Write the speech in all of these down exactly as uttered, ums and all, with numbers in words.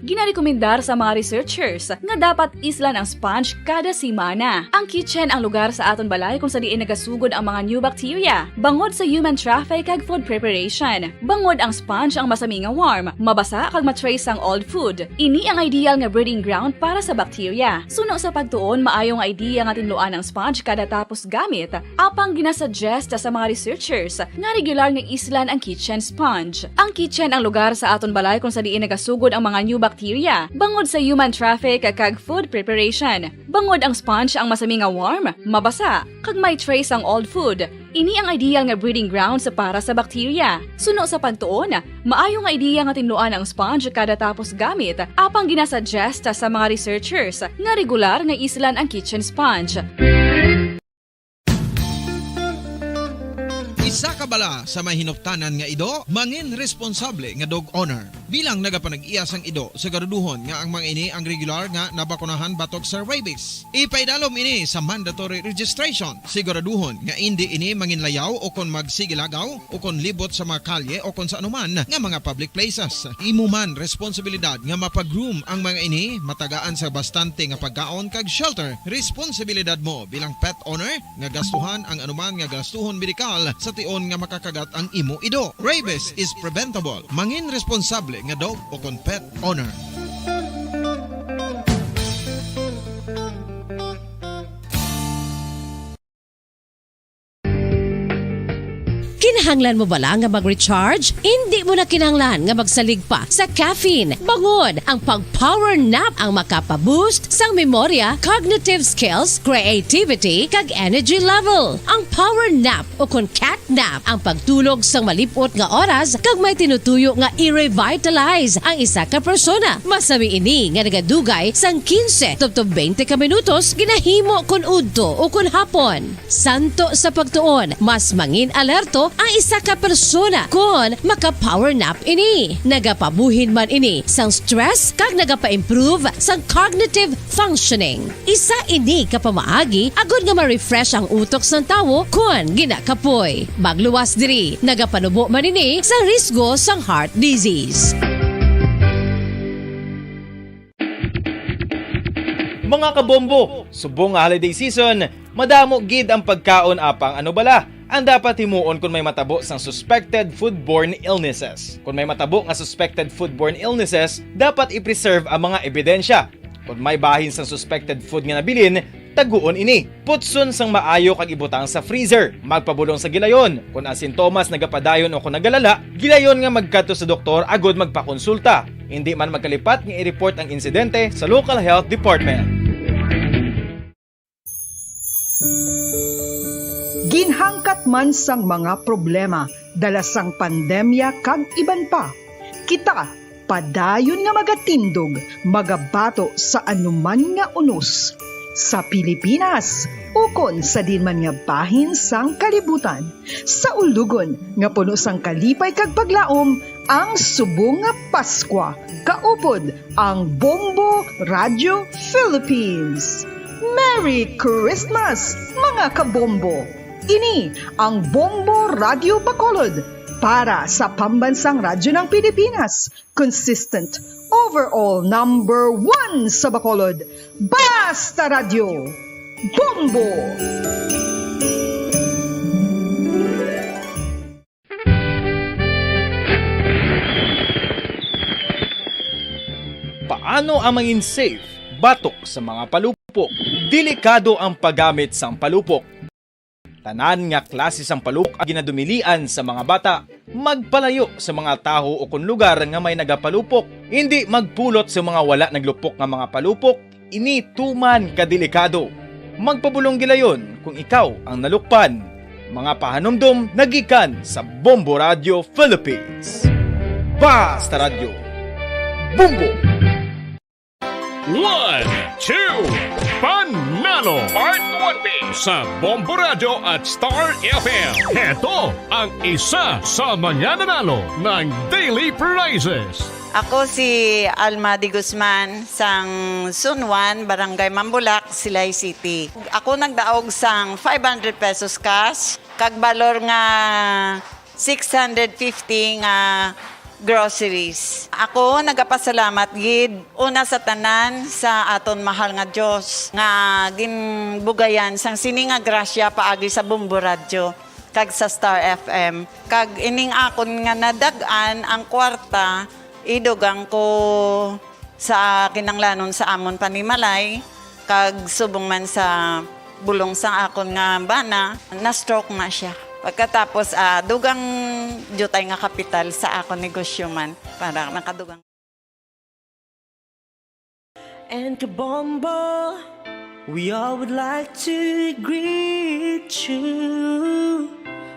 Ginarekomendar sa mga researchers nga dapat islan ang sponge kada semana. Ang kitchen ang lugar sa aton balay kung sa diin nagasugod ang mga new bacteria, bangod sa human traffic kag food preparation. Bangod ang sponge ang masami nga warm, mabasa kag ma-trace ang old food. Ini ang ideal nga breeding ground para sa bacteria. Suno sa pagtuon, maayo nga idea nga tinluan ang sponge kada tapos gamit, apang ginasuggest sa mga researchers nga regular nga islan ang kitchen sponge. Ang kitchen ang lugar sa aton balay kung sa diin nagasugod ang mga new bacteria, bangod sa human traffic kag food preparation. Bangod ang sponge ang masami nga warm, mabasa, kag may trace ang old food. Ini ang ideal nga breeding grounds para sa bacteria. Suno sa pagtuon, maayo nga idea nga tinluan ang sponge kada tapos gamit, apang ginasuggest sa mga researchers nga regular nga islan ang kitchen sponge. Isa ka bala sa may hinuptanan nga ido, mangin responsable nga dog owner. Bilang nagapanag-iya sang ido, siguraduhon nga ang mga ini ang regular nga nabakunahan batok sa rabies. Ipaidalom ini sa mandatory registration. Siguraduhon nga indi ini manginlayaw o kon magsigilagaw o kon libot sa mga kalye o kon sa anuman nga mga public places. Imo man responsibilidad nga mapa-groom ang mga ini, matagaan sa bastante nga pagkaon kag shelter. Responsibilidad mo bilang pet owner nga gastuhan ang anuman nga gastuhon medikal sa tion nga makakagat ang imo ido. Rabies is preventable. Mangin responsable nga dog o kon pet owner. Kinahanglan mo bala nga mag-recharge? Indi mo na kinahanglan nga magsalig pa sa caffeine. Bangod ang pag-power nap ang makapa-boost sang memorya, cognitive skills, creativity, kag energy level. Ang power nap o kon cat nap ang pagtulog sang malip-ot nga oras kag may tinutuyo nga i-revitalize ang isa ka persona. Masami ini nga nagadugay sang quince tubtob twenty ka minutos ginahimo kon udto o kon hapon. Santo sa pagtuon, mas mangin-alerto ang isa ka persona kon maka-power nap ini. Nagapabuhin man ini sang stress kag nagapa-improve sang cognitive functioning. Isa ini ka pamaagi agod nga ma-refresh ang utok sang tawo kon ginakapoy. Magluwas diri, nagapanubo man ini sa risgo sang heart disease. Mga kabombo, subong nga holiday season, madamo gid ang pagkaon apang ano bala ang dapat himuon kon may matabo sang suspected foodborne illnesses? Kon may matabo nga suspected foodborne illnesses, dapat i-preserve ang mga ebidensya. Kon may bahin sang suspected food nga nabilin, taguon ini. Putson sang maayo kag ibutang sa freezer. Magpabulong sa gilayon. Kon ang sintomas nagapadayon o kon nagalala, gilayon nga magkadto sa doktor agod magpakonsulta. Indi man magkalipat nga i-report ang insidente sa local health department. Ginhangkat man sang mga problema dala sang pandemya kag iban pa, kita padayon nga magatindog, magabato sa anuman nga unos, sa Pilipinas ukon sa diin man nga bahin sang kalibutan. Sa ulugon nga puno sang kalipay kag paglaom, ang subong nga Paskwa, kaupod ang Bombo Radio Philippines. Merry Christmas, mga kabombo! Ini ang Bombo Radio Bacolod para sa Pambansang Radyo ng Pilipinas, consistent, overall number one sa Bacolod. Basta Radyo, Bombo! Paano ang mangin safe batok sa mga palupok? Delikado ang paggamit sang palupok. Tanan nga klase sang palupok ang ginadumilian sa mga bata. Magpalayo sa mga taho o kon lugar nga may nagapalupok. Indi magpulot sa mga wala naglupok nga mga palupok. Ini tuman ka delikado. Magpabulong gilayon kung ikaw ang nalukpan. Mga pahanumdom nagikan sa Bombo Radio Philippines. Basta Radyo, Bombo! One, two, Panalo! Part twenty sa Bombo Radio at Star F M. Heto ang isa sa mga nanalo ng Daily Prizes. Ako si Alma de Guzman, sang Zone one, Barangay Mambulak, Silay City. Ako nagdaog sang five hundred pesos cash, kag balor nga six hundred fifty nga groceries. Ako nagapasalamat gid una sa tanan sa aton mahal nga Dios nga ginbugayan sang sini nga grasya paagi sa Bombo Radyo kag sa Star F M. Kag ining akon nga nadag-an ang kwarta, idugang ko sa kinanglanon sa amon panimalay, kag subong man sa bulong sang akon nga bana, na-stroke na siya. Pagkatapos, ah, dugang diutay nga kapital sa akon negosyo man, para nakadugang. And Kabombo, we all would like to greet you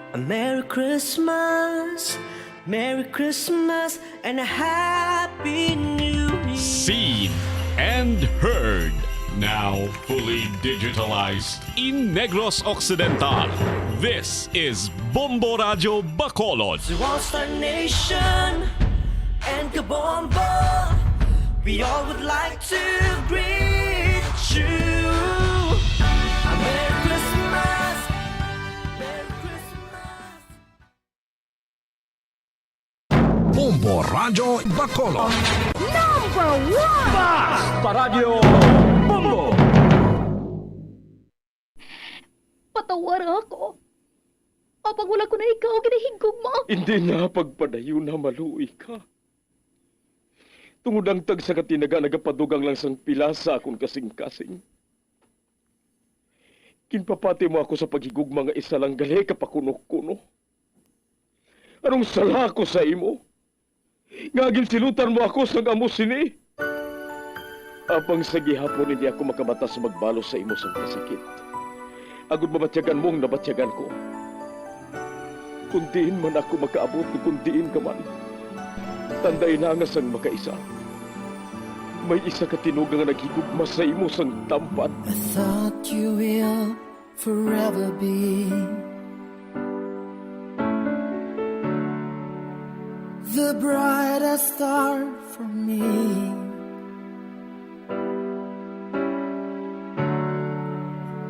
a Merry Christmas, Merry Christmas, and a Happy New Year. Seen and heard, now fully digitalized in Negros Occidental. This is Bombo Radyo Bacolod. To all Star Nation and Kabombo, we all would like to greet you a Merry Christmas, Merry Christmas. Bombo Radyo Bacolod. Number one! Basta Radyo Bombo! Patawara ako. Apang wala ko na ikaw ginahigugma. Hindi na pagpadayon na maluoy ka. Tungod ang tagsa ka tinaga nagapadugang lang sang pila sa akon kasing-kasing. Ginpapati mo ako sa paghigugma nga isa lang gali ka pakuno-kuno. Anong sala ko sa imo? Nga ginsilutan mo ako sang amo sini? Apang sa gihapon hindi ako makabata sa magbalos sa imo sang kasakit, agod mabatyagan mo ang nabatyagan ko. Kung diin man ako makaabot o kung diin ka man, tandai na nga sang makaisa, may isa ka tinuga nga naghigugma sa imo sang tampad. I thought you will forever be the brightest star for me.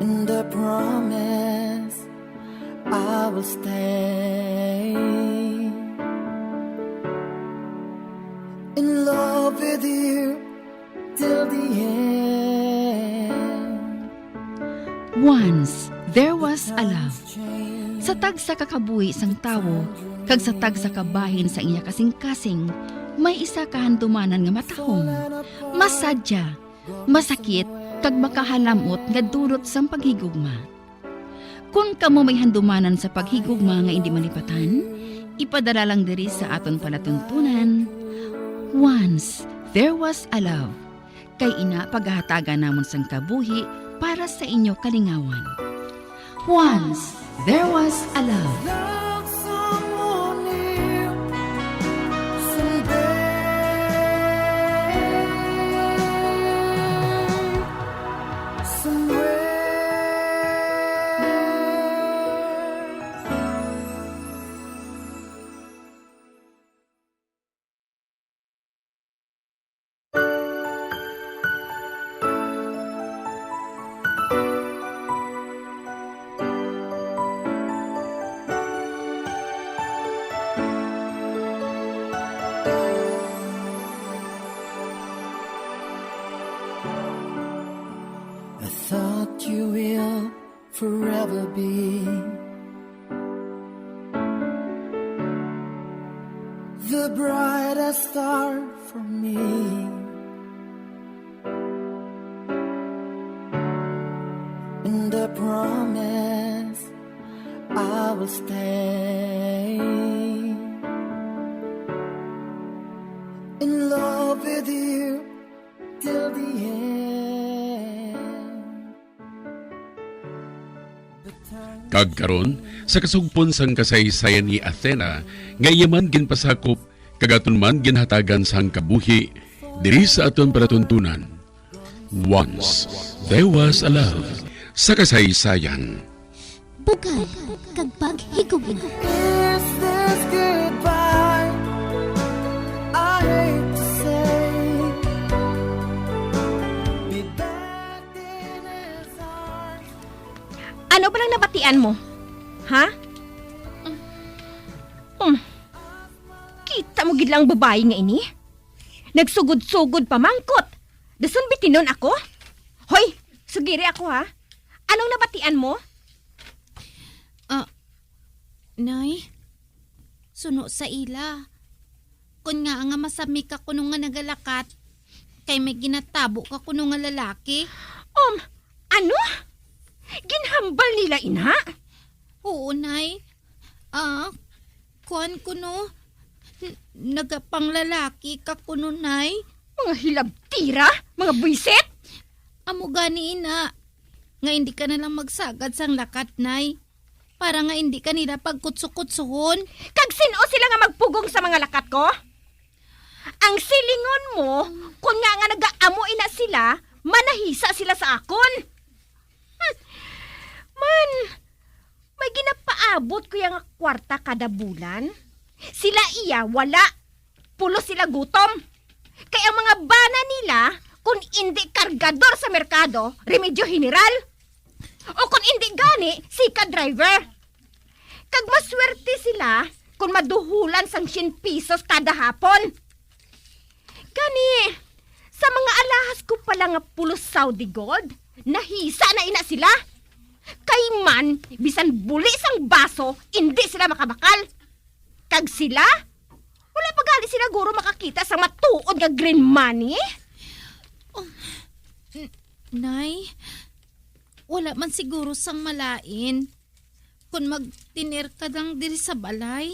And I promise I will stay in love with you till the end. Once there was a love. Sa tagsa ka kabuhi sang tawo kag sa tagsa ka bahin sa iya kasing-kasing, may isa ka handumanan nga matahom, masadya, masakit, kag makahalamot nga dudot sang paghigugma. Kon kamo may handumanan sa paghigugma nga indi malipatan, ipadala lang diri sa aton palatuntunan, Once There Was a Love. Kay ina pagahatagan namon sang kabuhi para sa inyo kalingawan. Once there was a love. Love someone new someday. Somewhere. I thought you will forever be the brightest star for me. And I promise I will stay in love with you till the end. Kag karon, sa kasugpon sang kasaysayan ni Athena, nga iya man ginpasakop kag aton man ginhatagan sang kabuhi diri sa aton palatuntunan, Once There Was a Love sa kasaysayan. Bugay kag paghigugma. Is this goodbye? I hate to say. Be back in his arms. Ano ba lang nabatian mo? Ha? Hmm. Kita Mo gid lang ang babayi nga ini. Nagsugod-sugod pa man gud. Dason bitinon ako. Hoy, sugiri ako ha. Anong nabatian mo? Ah, Nay, suno sa ila. Kon ngaa nga masami ka kuno nga nagalakat, kay may ginatabo ka kuno nga lalaki. Um, ano? Ginhambal nila ina? Oo, Nay. Ah, kuwan kuno, n-, nagapanglalaki ka kuno, Nay. Mga hilabtira, mga buwisit! Amo gani ina, nga hindi ka na lang magsagad sang lakat, Nay, para nga hindi ka nila pagkutsukutsuhon. Kag sin-o sila nga magpugong sa mga lakat ko? Ang silingon mo, kun nga nga nagaamo ina sila, manahisa sila sa akon. Hmm. Man, may ginapaabot ko iya nga kwarta kada bulan. Sila iya, wala. Pulos sila gutom. Kay ang mga bana nila, kun indi kargador sa merkado, Remedyo General. O kun indi gani, Sika driver. Kag maswerte sila kun maduhulan sang syen pisos kada hapon. Gani, sa mga alahas ko pala nga pulos Saudi gold, nahisa na ina sila. Kay man, bisan buli sang baso, indi sila makabakal. Kag sila, wala pa gali sila guro makakita sa matuod nga green money. Oh, n-, Nay, wala man siguro sang malain kon magtener ka lang diri sa balay.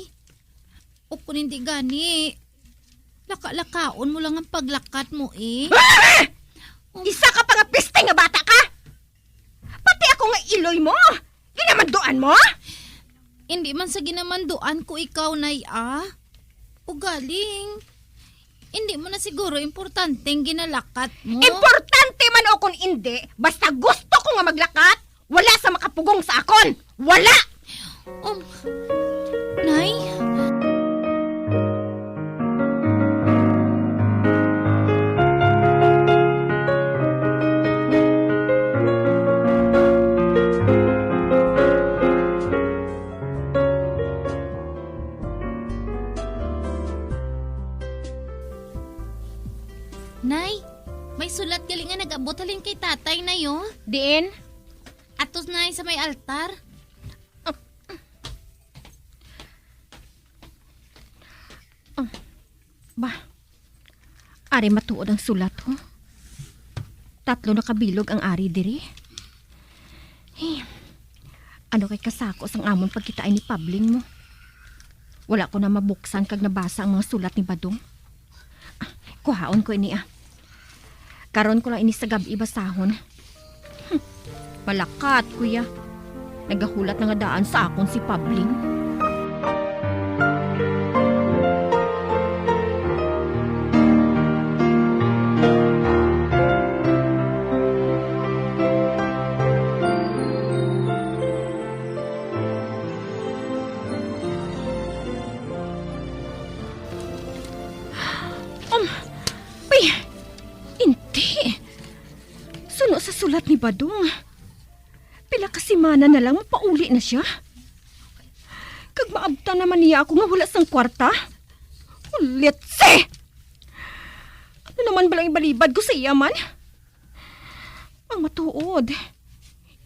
O kon hindi gani, laka-lakaon mo lang ang paglakat mo, eh. Ah! Um, Isa ka pa nga piste nga bata ka! Pati ako nga iloy mo, ginamanduan mo? Hindi man sa ginamanduan ko ikaw, Nay, ah. Ugaling, hindi mo na siguro importante ang ginalakat mo. Importante man o kung indi, basta gusto ko nga maglakat, wala sa makapugong sa akon. Wala! Um, Nay? Nay, may sulat gali nga nag-abot halin kay tatay, Nay, oh. Diin? Atos, Nay, sa may altar. Ah. Ah. Ba, ari matuod ang sulat, oh. Tatlo na ka bilog ang ari diri. Eh, ano kay kasako sang amon pagkitaay ni Pabling mo? Wala ko na mabuksan kag nabasa ang mga sulat ni Badong. Ah, kuhaon ko ini, ah. Karon ko lang ini sa gab-i basahon. Hmm, malakat, kuya. Nagahulat na nga daan sa akon si Pabling. Um, ay, hindi. Suno sa sulat ni Badong, pila ka semana na lang mapauli na sia. Kag maabtan naman niya ako nga wala sang kwarta. Ulitsi! Ano naman bala ang ibalibad ko sa iya man? Ang matuod,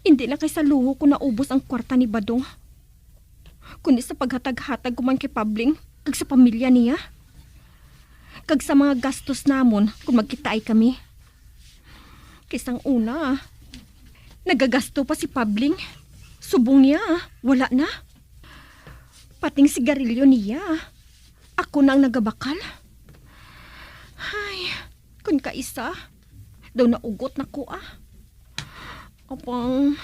hindi lang kay sa luho ko naubos ang kwarta ni Badong, kundi sa paghatag-hatag ko man kay Pabling kag sa pamilya niya, kag sa mga gastos namon kon magkitaay kami. Kay sang una, nagagasto pa si Pabling. Subong niya, wala na. Pating sigarilyo niya, ako na ang nagabakal. Ay, kun kaisa, daw naugot na ko, ah. Apang,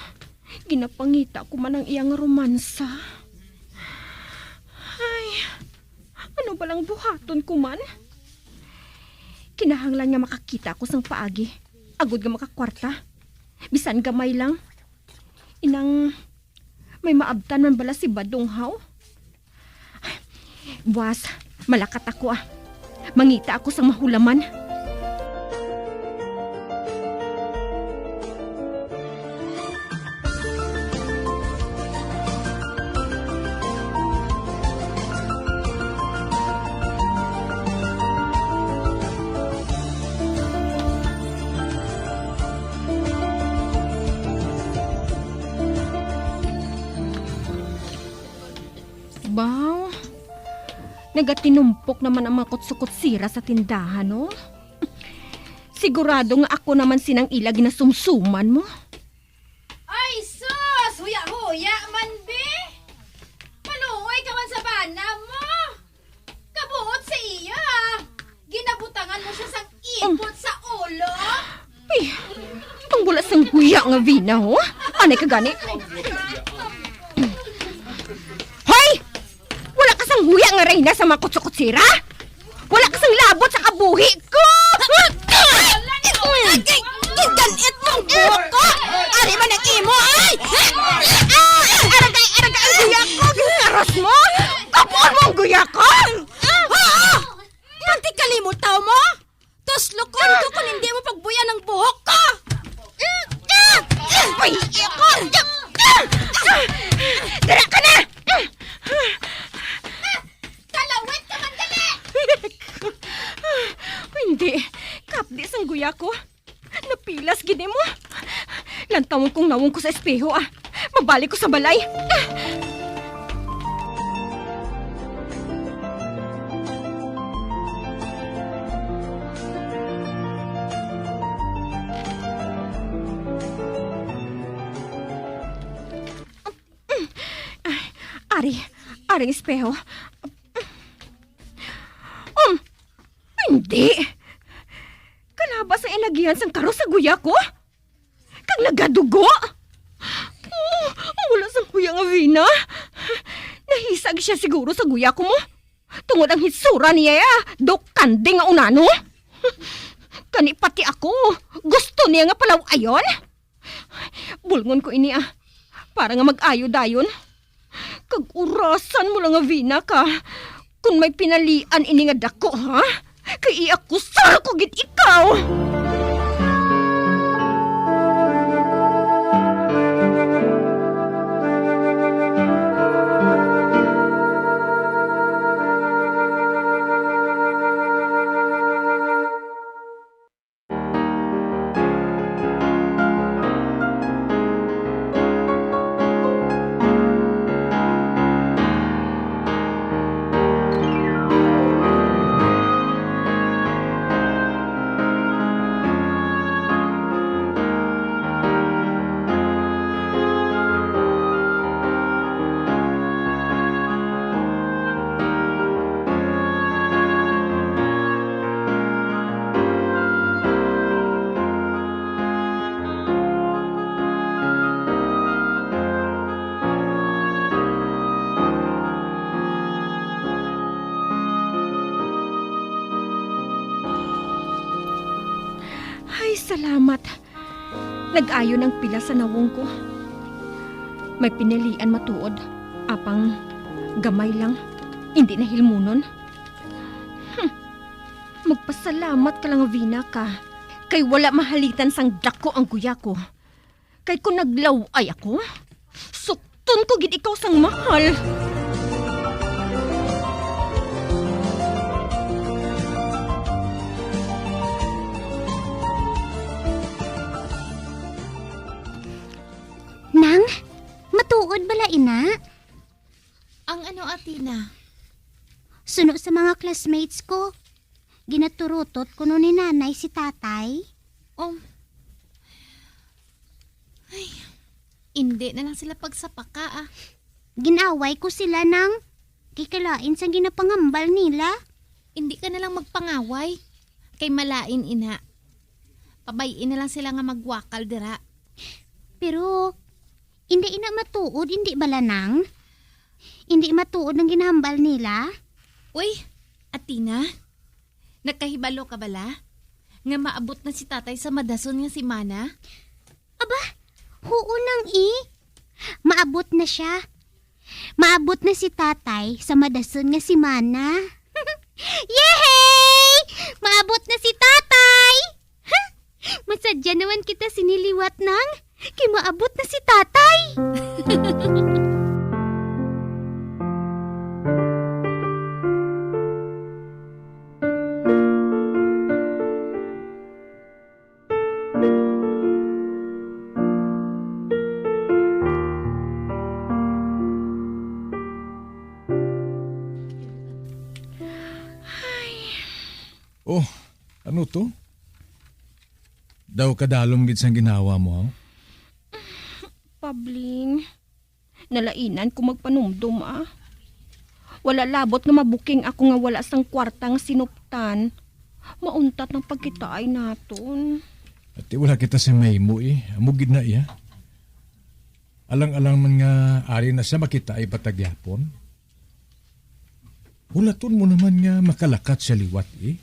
ginapangita ko man ang iyang romansa. Ay, ano ba lang buhaton ko man? Kinahanglan nga makakita ko sang paagi, agod nga makakwarta. Bisan gamay lang. Inang may maabtan man bala si Badong, haw? Buwas, malakat ako, ah. Mangita ako sang mahulaman. Nagatinumpok naman ang mga kutsukutsira sa tindahan, no? Sigurado nga ako naman sinang ila ginasumsuman mo. Ay, sus! Huya-huya man, be! Maluoy ka man sa bana mo! Kabuot sa iya, ginabutangan mo siya sang ipot sa ulo! Ay, ang wala sang huya nga Vina, ho? Anay ka gani? Hoy! Wala ka sang huya nga reyna sa mga kutsukutsira? Wala ka sang labot sa kabuhi ko! Agay! Ginganit mo ang buhok ko! Ari man ang imo, ay! Aragay, aragay ang guya ko! Ginaros mo! Kapuon mo ang guya ko! Oo! Pagtikalimutaw mo! Tuslokon ko kung hindi mo pagbuyan ang buhok ko! Ay, ikaw! Dira ka na! Kalawit ka man gali! Hindi. Kapdi sang guya ko. Napilas gid mo. Lantawon kong nawong ko sa espeho, ah. Mabalik ko sa balay. Ari, ari ang espeho. Um, hindi. Kalabas ang inagihan sang karo sa guya ko. Kag nagadugo. Oh, wala sang huya nga Vina. Nahisag siya siguro sa guya ko mo. Tungod ang hitsura niya, dukande nga unano. Kani pati ako, gusto niya nga palaw-ayon. Bulngon ko ini, ah, para nga mag-ayo dayon. Kag urasan mo lang nga Vina ka, kon may pinalian ini nga dako, ha? Kay iakusar ko gid ikaw! Ay, salamat. Nag-ayo ang pila sa nawong ko. May pinalian matuod, apang gamay lang, indi na hilmunon. Hmm. Magpasalamat ka lang, Vina, ka, kay wala mahalitan sang dako ang guya ko. Kay kung naglaw-ay ako, sukton ko gid ikaw sang mahal. Nang, matuod bala ina? Ang ano, Athena? Suno sa mga classmates ko, ginaturutot kuno ni nanay si tatay. Um, ay, indi na lang sila pagsapaka, ah. Gin-away ko sila, nang, kay kalain sang ginapangambal nila. Indi ka na lang magpangaway, kay malain ina. Pabay-i na lang sila nga magwakal dira. Pero, indi ina matuod, indi bala, nang? Indi matuod ang ginahambal nila? Uy, Athena, nakahibalo ka bala nga maabot na si tatay sa madason nga semana? Aba, huo, nang, eh. Maabot na sia. Maabot na si tatay sa madason nga semana. Yehey! Maabot na si tatay! Masadya naman kita sini liwat, nang, kay maabot na si tatay. Ano to? Daw kadalom gid sang ginawa mo, ha? Pabling, nalainan ko magpanumdom, ah. Wala labot nga mabuking ako nga wala sang kwarta nga sinuptan. Mauntat ang pagkitaay naton. Ati, wala kita sa mahimo, eh. Amo gid na, iya. Alang-alang man nga ari na siya, makitaay pa ta gihapon. Hulaton mo naman nga makalakat siya liwat, eh.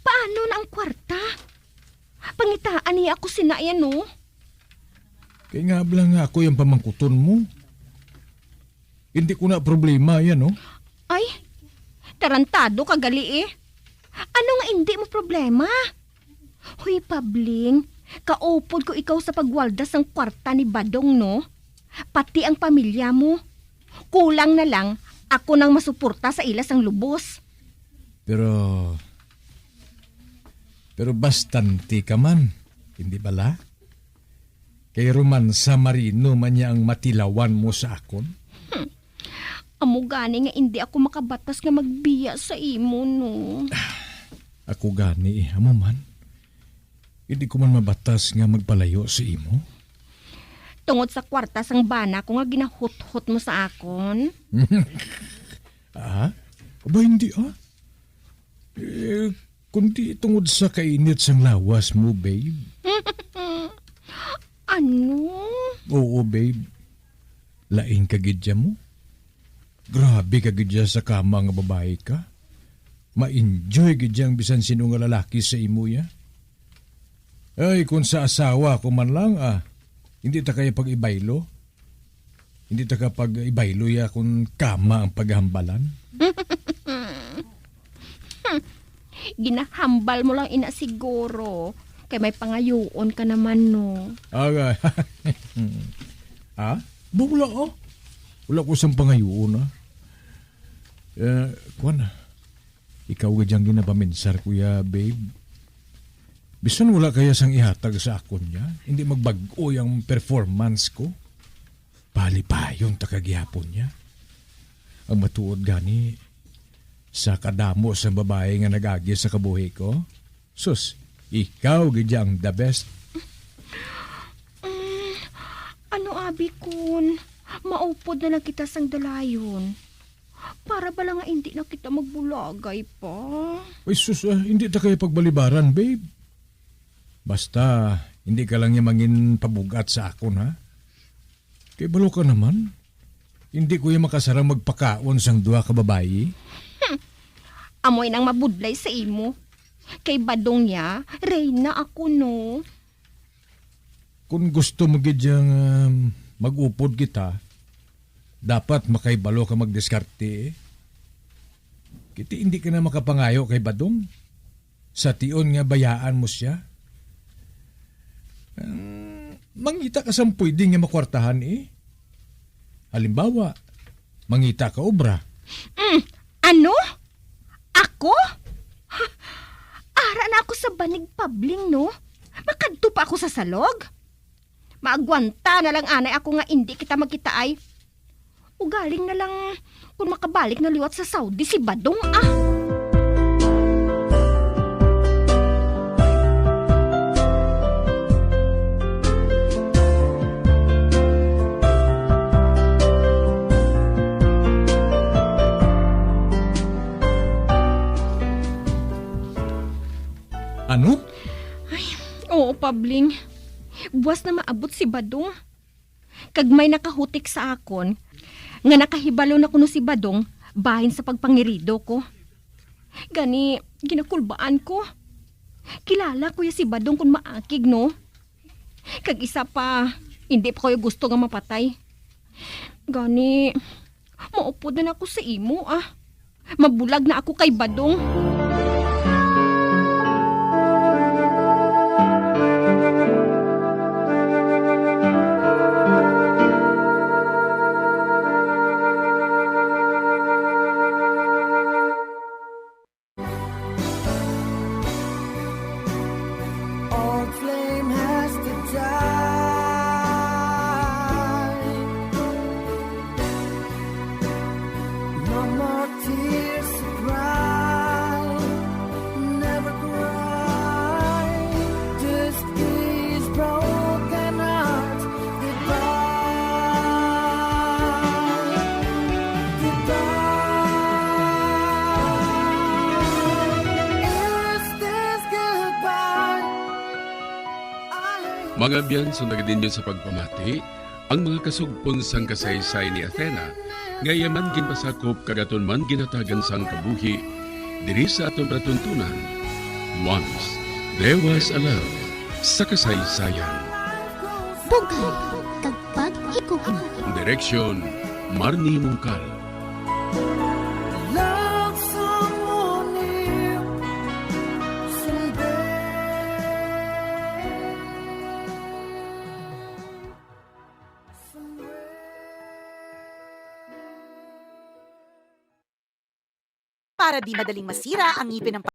Paano na ang kwarta? Pangitaan niya ako sina yan, no? Kay nga bala nga ako yung pamangkuton mo. Hindi ko na problema yan, no? Ay, tarantado ka gali, eh. Ano nga hindi mo problema? Hoy, Pabling, kaupod ko ikaw sa pagwaldas sang kwarta ni Badong, no? Pati ang pamilya mo. Kulang na lang, ako nang masuporta sa ila sang lubos. Pero, pero bastante ka man, hindi bala? Kay romansa marino man niya ang matilawan mo sa akon. Hmm. Amo gani nga indi ako makabatas nga magbiya sa imo, no? Ako gani, eh, amo man. Hindi ko man mabatas nga magpalayo sa imo. Tungod sa kwarta sang bana ko nga ginahuthot mo sa akon? Ah? Aba, hindi, ah. Eh, kundi tungod sa kainit sang lawas mo, babe. Ano? Oo, babe. Lain ka gid dyan mo. Grabe ka gid dyan sa kama nga babae ka. Ma-enjoy gid dyan bisan sino nga lalaki sa imo ya. Ay, kung sa asawa ko man lang, ah, hindi ta kaya pag-ibaylo. Hindi ta ka pag-ibaylo ya kung kama ang paghambalan. Ginahambal mo lang ina siguro. Kay may pangayuon ka naman, no? Aga. Ha? Ba, wala, oh. Wala ko sang pangayuon, ah. Eh, kuwan, ah. Ikaw gid ang ginapaminsar, kuya, babe. Bisan wala kaya sang ihatag sa akon niya, hindi magbag-o ang performance ko. Palipayon ta ka gihapon niya. Ang matuod gani, sa kadamo sa babae nga nag-agi sa kabuhi ko, sus, ikaw gid ang the best. Mm, ano, abi kun, maupod na lang kita sang dalayon. Para bala nga hindi na kita magbulagay pa. Ay, sus, ah, hindi ta kaya pagbalibaran, babe. Basta, hindi ka lang niya mangin pabugat sa akon, ha? Kay balo ka naman, hindi ko yung makasarang magpakaon sang duha ka babayi. Hmm. Amoy nang mabudlay sa imo. Kay badong niya, reyna ako, no? Kung gusto mo gid yang, um, mag-upod kita, dapat makaibalo ka magdiskarte, eh. Kiti hindi ka na makapangayo kay badong. Sa tion nga bayaan mo siya, um, mangita ka sang pwede nga makwartahan, eh. Halimbawa, mangita ka obra. Mm, ano? Ako? Ara na ako sa banig, Pabling, no? Makadto pa ako sa salog? Maagwanta na lang anay ako nga indi kita magkitaay. Ugaling na lang kung makabalik na liwat sa Saudi si Badong, ah. Ano? Ay, oo, Pabling. Buwas na maabot si Badong. Kag may nakahutik sa akon nga nakahibalo na kuno si Badong bahin sa pagpangirido ko. Gani, ginakulbaan ko. Kilala ko ya si Badong kun maakig, no? Kag isa pa, hindi pa ko ya gusto nga mapatay. Gani, maupod na ako sa imo, ah. Mabulag na ako kay Badong. Old flame has to die. No more tears to cry. Mga abyan, sundagad ninyo sa pagpamati ang mga kasugpon sang kasaysayan ni Athena, nga iya man ginpasakop kag aton man ginhatagan sang kabuhi diri sa aton palatuntunan. Once, there was a love sa kasaysayan. Bug-at kag pag-ikugma. Direksyon, Marnie Mungkal. Para di madaling masira ang ngipin ng